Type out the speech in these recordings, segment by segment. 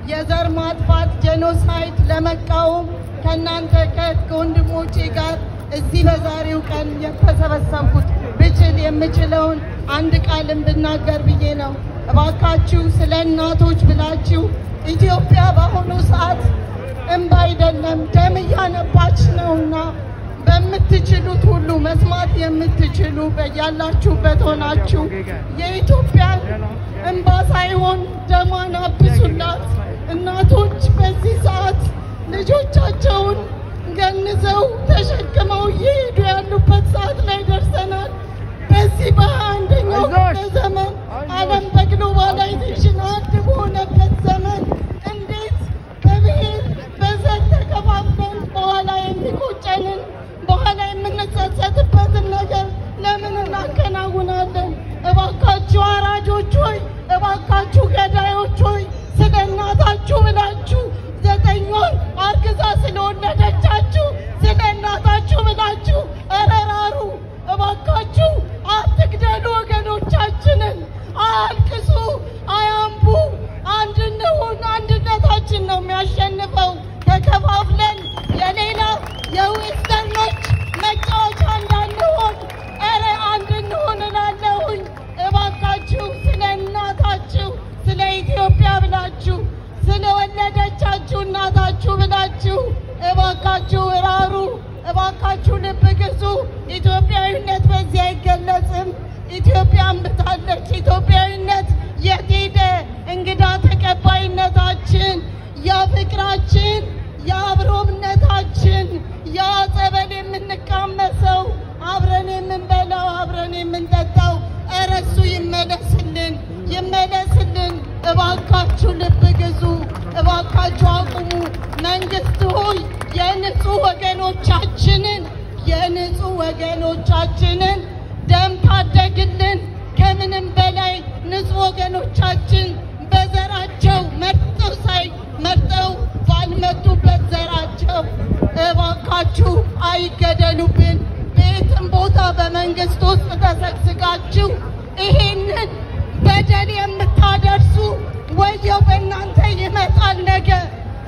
የዘር ማጥፋት genocide ለመቃወም ከእናንተ ከወንድሞቼ ጋር እዚህ በዛሬው ቀን የተሰበሰብኩት ብችል የምችለውን አንድ ቃልን ብናገር ብዬ ነው። እባካችሁ ስለ እናቶች ብላችሁ ኢትዮጵያ በአሁኑ ሰዓት እንባ አይደለም ደም እያነባች ነውና በምትችሉት ሁሉ መስማት የምትችሉ በያላችሁበት ሆናችሁ የኢትዮጵያን እንባ ሳይሆን ደሟን አብሱላት። እናቶች በዚህ ሰዓት ልጆቻቸውን ገንዘው ተሸክመው እየሄዱ ያሉበት ሰዓት ላይ ደርሰናል። በዚህ በ21ኛው ክፍለ ዘመን ዓለም በ globalization አንድ በሆነበት ዘመን እንዴት በብሔር በዘር ተከፋፍለን በኋላ የሚቆጨንን በኋላ የምንጸጸትበትን ነገር ለምን እናከናውናለን? እባካችሁ አራጆች ሆይ፣ እባካችሁ ገዳዮች ሆይ፣ ስለ እናታችሁ ብላችሁ 9 ወር አርግዛ ስለወለደቻችሁ ስለ እናታችሁ ብላችሁ እረራሩ። እባካችሁ አትግደሉ ወገኖቻችንን። አያልቅሱ፣ አያንቡ። አንድ እንሁን። አንድነታችን ነው የሚያሸንፈው። ተከፋፍለን የሌላ የዌስተርኖች መጫወቻ እንዳንሆን ኧረ አንድ እንሁን እላለሁኝ። እባካችሁ ስለ እናታችሁ ስለ ኢትዮጵያ ብላችሁ ስለወለደቻችሁ እናታችሁ ብላችሁ እባካችሁ እራሩ። እባካችሁ ልብ ግዙ። ኢትዮጵያዊነት በዚህ አይገለጽም። ኢትዮጵያ አንብታለች። ኢትዮጵያዊነት የት ሄደ? እንግዳ ተቀባይነታችን፣ ያ ፍቅራችን፣ ያ አብሮነታችን፣ ያ ጸበል የምንቃመሰው አብረን የምንበላው አብረን የምንጠጣው ኧረ እሱ ይመለስልን፣ ይመለስልን። እባካችሁ ልብ ግዙ። እባካችሁ አቁሙ። መንግስት ሆይ የንጹህ ወገኖቻችንን ደም ታደግልን። ከምንም በላይ ንጹህ ወገኖቻችን በዘራቸው መርጠው መርጠው ባልመጡበት ዘራቸው እባካችሁ አይገደሉብን። በየትም ቦታ በመንግስት ውስጥ ተሰግስጋችሁ ይሄንን በደል የምታደርሱ ወየው በእናንተ ይመጣል ነገ።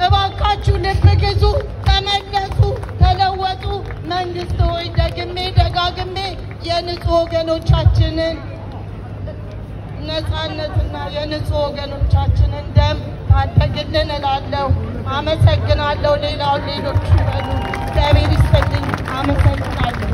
እባካችሁ ልብ ግዙ፣ ተመለሱ፣ ተለወጡ። መንግስት ሆይ ደግሜ ደጋግሜ የንጹህ ወገኖቻችንን ነፃነትና የንጹህ ወገኖቻችንን ደም ታደግልን እላለሁ። አመሰግናለሁ። ሌላውን ሌሎቹ ይበሉ። እግዚአብሔር ይስጥልኝ። አመሰግናለሁ።